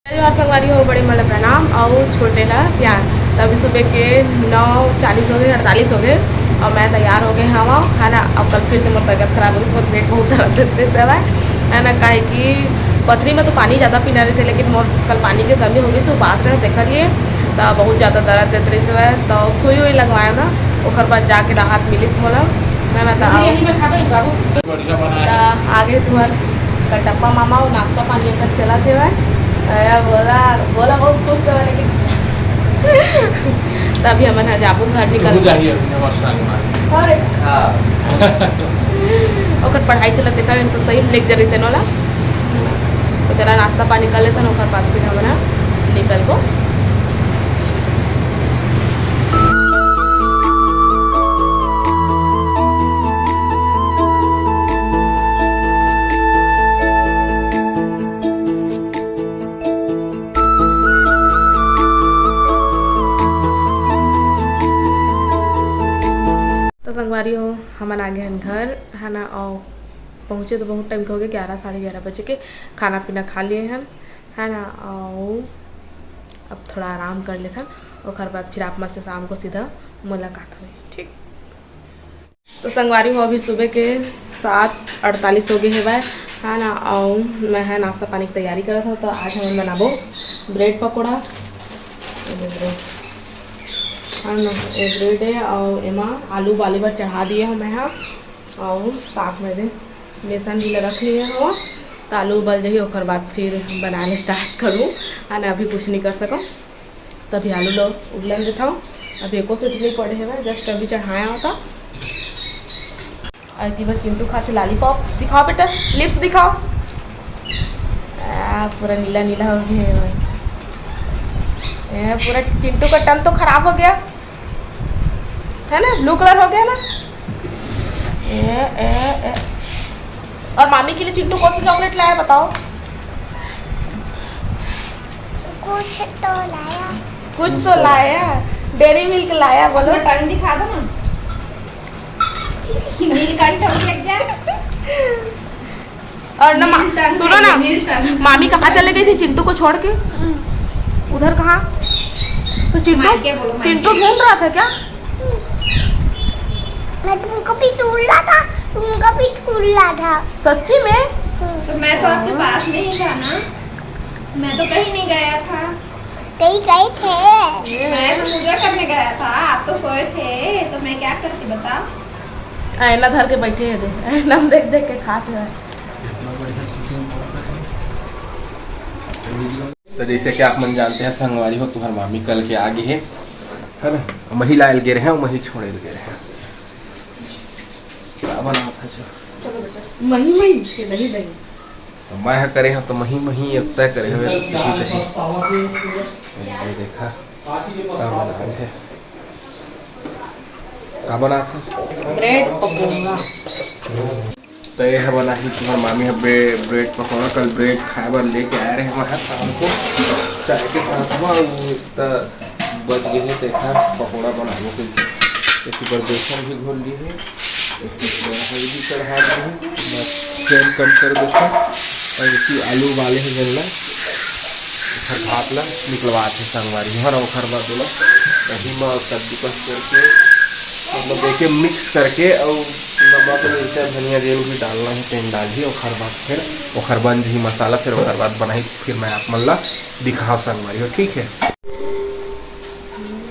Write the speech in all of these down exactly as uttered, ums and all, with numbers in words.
जोहार संगवारी हो, बड़े मन ला प्रणाम अउ छोटे ला प्यार। त अभी सुबह के नौ चालीस हो गए, अड़तालीस हो गए अउ मैं तैयार हो गए हवा, है ना। अब कल फिर से मोर तबीयत खराब हो गई, मोर पेट बहुत दर्द देते से हवय, है ना, काहे कि पथरी में तो पानी ज़्यादा पीना रहते, लेकिन मोर कल पानी के कमी हो गई, से उपास रहे, तेकर लिए त बहुत ज़्यादा दर्द देते रहिस हवय। त सुई उई लगवाए ना, ओकर बाद जाके राहत मिलिस मोला, है ना। त आओ। त आगे तुहर कटप्पा मामा अउ नाश्ता पानी एकर चलत हेवय। अरे भोला, भोला बहुत खुश हेवय लेकिन। त अभी हमन ह जाबो घर निकल के। जाही अभी हमर संग में। अरे। हाँ। ओकर पढ़ाई चलत हे, तेकर तो सही में लेके जरी तेनो ला। तो चला नाश्ता पानी कर लेथन, ओकर बाद फिर हमन ह निकलबो। तो संगवारी हो, हमन आ गए हन घर, है ना, और पहुँचे तो बहुत टाइम के हो गए, ग्यारह, साढ़े ग्यारह बजे के। खाना पीना खा लिए हन, है ना, और अब थोड़ा आराम कर लेथन, ओकर बाद फिर आप मन से शाम को सीधा मुलाकात होई, ठीक। तो संगवारी हो, अभी सुबह के सात अड़तालीस हो गए हेवय, है ना, अउ मैं है नाश्ता पानी की तैयारी करत हूँ। तो आज हम बनाबो ब्रेड पकौड़ा, है ना, ये ब्रेड है अउ एमा आलू उबाले बर चढ़ा दिए हूँ मैं हा, अउ साथ में दे बेसन भी ला रख लिए हूँ। तो आलू उबल जाही, ओकर बाद फिर बनाए ला स्टार्ट करूँ, है ना, अभी कुछ नहीं कर सकूँ। तभी आलू लो उबलन देथव। अभी एको सीटी नहीं पड़े हेवय, जस्ट अभी चढ़ाया होता। अउ एती बर चिंटू खाथे लॉलीपॉप। दिखाओ बेटा, लिप्स दिखाओ। आ, पूरा नीला नीला हो गया है। ए, पूरा चिंटू का टन तो खराब हो गया है ना, ब्लू कलर हो गया ना। ए, ए, ए। और मामी के लिए चिंटू कौन सी चॉकलेट लाया, बताओ? कुछ तो लाया। कुछ तो लाया, डेयरी मिल्क लाया, बोलो। अपना टंग दिखा दो ना। नीलकंठ हो गया क्या? और ना मा-, नीलकंठ सुनो ना, है, नीलकंठ। मामी कहाँ चले गई थी चिंटू को छोड़ के? उधर कहाँ? तो चिंटू, माई के बोलो, माई चिंटू के। घूम रहा था क्या? मैं तुमको भी ढूंढ रहा था, तुमको भी ढूंढ रहा था। सच्ची में? तो मैं तो आपके पास में ही था ना, मैं तो कहीं नहीं गया था। कहीं गए थे। मैं तो पूजा करने गया था, आप तो सोए थे, तो मैं क्या करती बताओ? आईना धर के बैठे हैं, देख, आईना में देख देख के खाते हैं। तो जैसे कि आप मन जानते हैं, संगवारी हो, तुम्हार मामी कल के आ गई है, है ना? मही लायल गे रहे, मही छोड़े गे रहे। का बनात हस? मही मही के दही दही। तो मैं ह करे हव तो मही मही, अब तय करे हवे तो दही दही। ये देखा, का बनात हे? का बनात हे? ब्रेड पकौड़ा। तो ये ह बनाही तुम्हार मामी ह ब्रे-, ब्रेड पकौड़ा। कल ब्रेड खाए बर लेके आए रहे वहाँ शाम को चाय के साथ में, और त बच गए हैं। देखा, पकौड़ा बनाने के लिए एक बार बेसन भी घोल लिए हैं, एक बार हल्दी चढ़ा दी है, बस फ्लेम कम कर देते हैं। और इसी आलू उबाले हैं जल्ला, ओखर भाप ला निकलवा थे संगवारी हो, और ओखर बाद ओला दही में कद्दूकस करके, मतलब, एके मिक्स करके, और नमक, मिर्चा, धनिया, जेन भी डालना है, तेन डालही। ओखर बाद फिर ओखर बन जही मसाला, फिर ओखर बाद बनाही, फिर मैं आप मन ला दिखाओ संगवारी हो, ठीक है?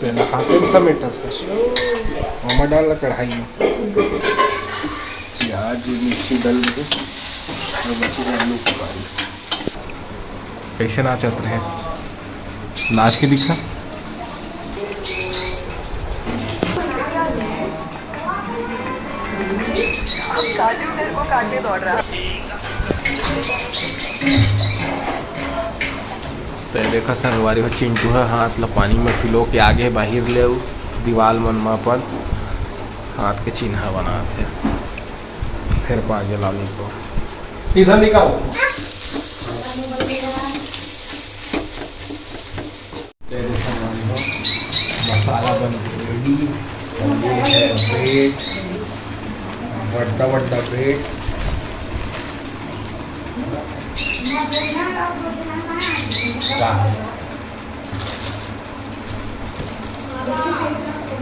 तेला का तेल समेटत हस? ओमा डाल ला कढ़ाई में। प्याज, मिर्ची डाल दे। और बस ये आलू को डाल। कैसे नाचत रहे? नाच के दिखा। हम काजू घर को काटने दौड़ रहा। तो ये देखा संगवारी हो, चिंटू ह हाथ ला पानी में फिलो के आगे बाहिर ले अउ दीवाल मन म अपन हाथ के चिन्हा बनात हे। फिर पागे लाली को इधर निकाल। ये देखो भाई हो, मसाला बन के रेडी। और ये है ब्रेड, बड्डा बड्डा ब्रेड।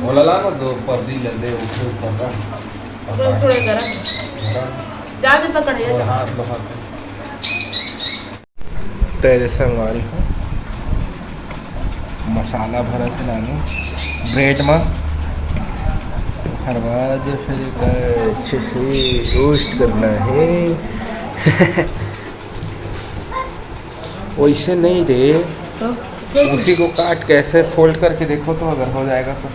ओला ला ना, दो पर्दी ले दे, उठे ऊपर का। थोड़ा, थोड़ा गरम। गरम। जा, जब तक कढ़ाई और जा। हाथ लो, हाथ। तो ये संगवारी हो, मसाला भरत हे नानू ब्रेड में। ओकर बाद फिर एकर अच्छे से रोस्ट करना है। वैसे नहीं रे, तो उसी को काट के ऐसे फोल्ड करके देखो तो, अगर हो जाएगा तो।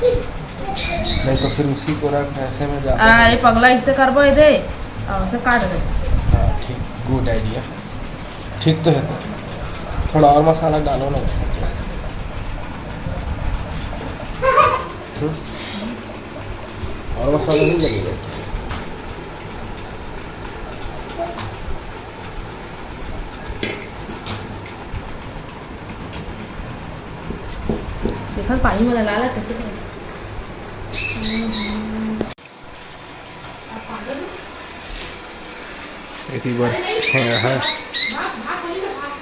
नहीं तो फिर उसी को रख, ऐसे में जा। अरे पगला, इससे करबो, ये दे। और उसे काट दे। हाँ, ठीक, गुड आइडिया। ठीक तो है, तो थोड़ा और मसाला डालो ना। हम्म? और मसाला नहीं लगेगा? देखो पानी वाला लाला कैसे करे। एती बर, हाँ, हाँ।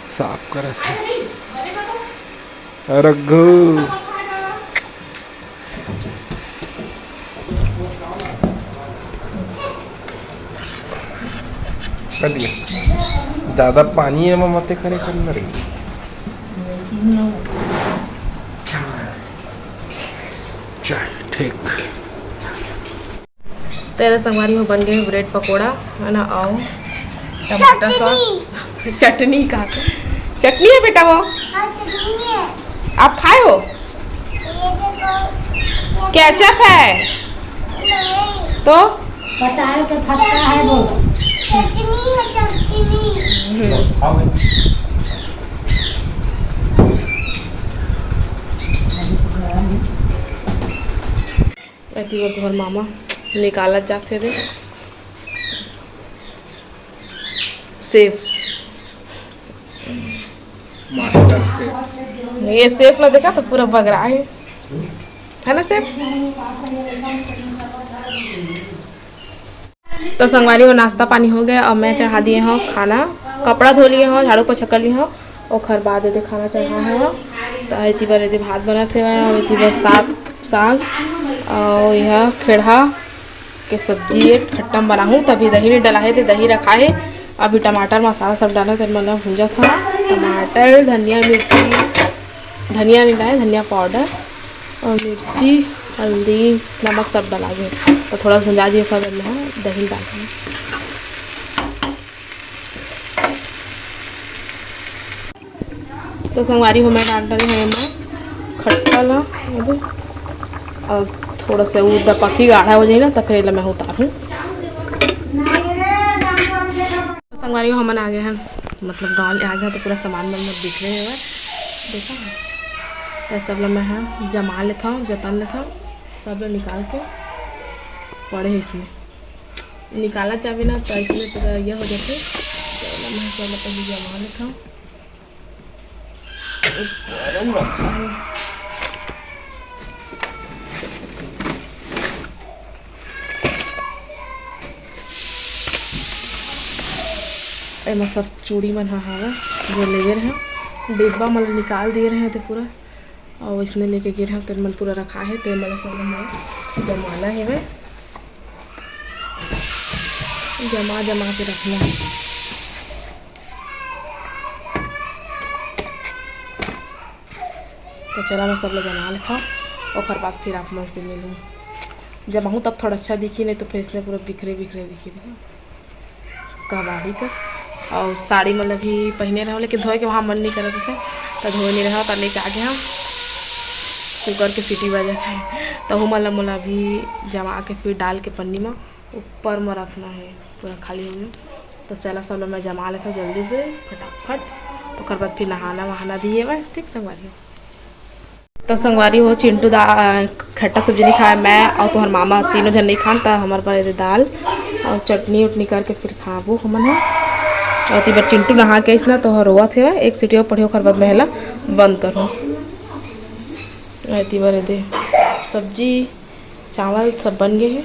साफ करे से। रघु। कर दिया। ज्यादा पानी है, मैं मते करे कर रही। चल, ठीक। तो ये संगवारी हो बन गए ब्रेड पकोड़ा, है ना, और टमाटर सॉस, चटनी का, चटनी है बेटा वो। हाँ, चटनी है। आप खाए हो? ये देखो, ये केचप है। नहीं। तो? पताल के पत्ता है वो। चटनी है, चटनी। हम्म। एती बर तोहर मामा निकालत जाथे दे सेफ। Master chef. ये सेफ ला देखा तो पूरा बगरा है, है ना सेफ? तो संगवारी हो, नाश्ता पानी हो गया। अब मैं चढ़ा दिए हूँ खाना, कपड़ा धो लिए हूँ, झाड़ू पोछा कर लिए हूँ, ओखर बाद एदे खाना चढ़ा हूँ। तो एती बर एदे भात बनत हे, और एती बर साग, साग और यह खेड़हा के सब्जी, एक खट्टा में बनाहूँ, तभी दही नहीं डला है, तो दही रखा है। अभी टमाटर मसाला सब डाला, तो मतलब भूंजा था टमाटर, धनिया, मिर्ची, धनिया नहीं डाले, धनिया पाउडर और मिर्ची, हल्दी, नमक सब डाला गया। तो थोड़ा भुंजा दिए, ओकर बाद में दही डाल दिए। तो संगवारी हो, मैं डाल डाली हूँ एमा खट्टा ला, अभी। और थोड़ा सा वो पकी गाढ़ा हो जाए ना, तो फिर एला मैं उतारूँ। तो संगवारी हो, हमन आ गए हैं, मतलब गाँव ले आ गए हैं, तो पूरा सामान मन में बिखरे हुए, देखा। तो सब ला मैं ह जमा लेता हूँ, जतन लेता हूँ, सब ला निकाल के पड़े हैं इसमें। निकाला जावे ना, तो इसमें पूरा ये हो जाते। तो मैं सब ला पहले जमा लेता हूँ। एमा सब चूड़ी मन ह हावय, जो लेगे रहे, डिब्बा मन ल निकाल दिए रहे थे पूरा, और इसने लेके गे रहे, तेन मन पूरा रखा है, तेन मन सब ल जमाना हेवय, जमा जमा के रखना है। तो चला, मैं सब ला जमा लेथव, ओकर बाद फिर आप मन से मिलूँ। जमाहूँ तब थोड़ा अच्छा दिखी, नहीं तो फिर इसने पूरा बिखरे बिखरे दिखी। कबाड़ी तक और साड़ी मन भी पहने रहो, लेकिन धोए के वहाँ मन नहीं करत से, तो धोए नहीं रहो, तो लेके आ गए हम। कुकर के सीटी बजत है, तो हूँ मन ला, मोला भी जमा के फिर डाल के पन्नी में ऊपर में रखना है, पूरा खाली हो गया। तो चला सब ला मैं जमा लेथव जल्दी से फटाफट, ओकर बाद फिर नहाना वहाना भी है भाई, ठीक संगवारी हो। तो संगवारी हो, चिंटू दा अ, खट्टा सब्जी नहीं खाए, मैं और तोहर मामा तीनों जन नहीं खान, तो हमारे पास दाल और चटनी उटनी करके फिर खाबो हमन ह। और एती बर चिंटू नहा के आइस ना, तो रोवत हे, एक सीटी और पढ़ियो, ओकर बाद मैं एला बंद करूँ। और एती बर दे सब्जी चावल सब बन गए हैं।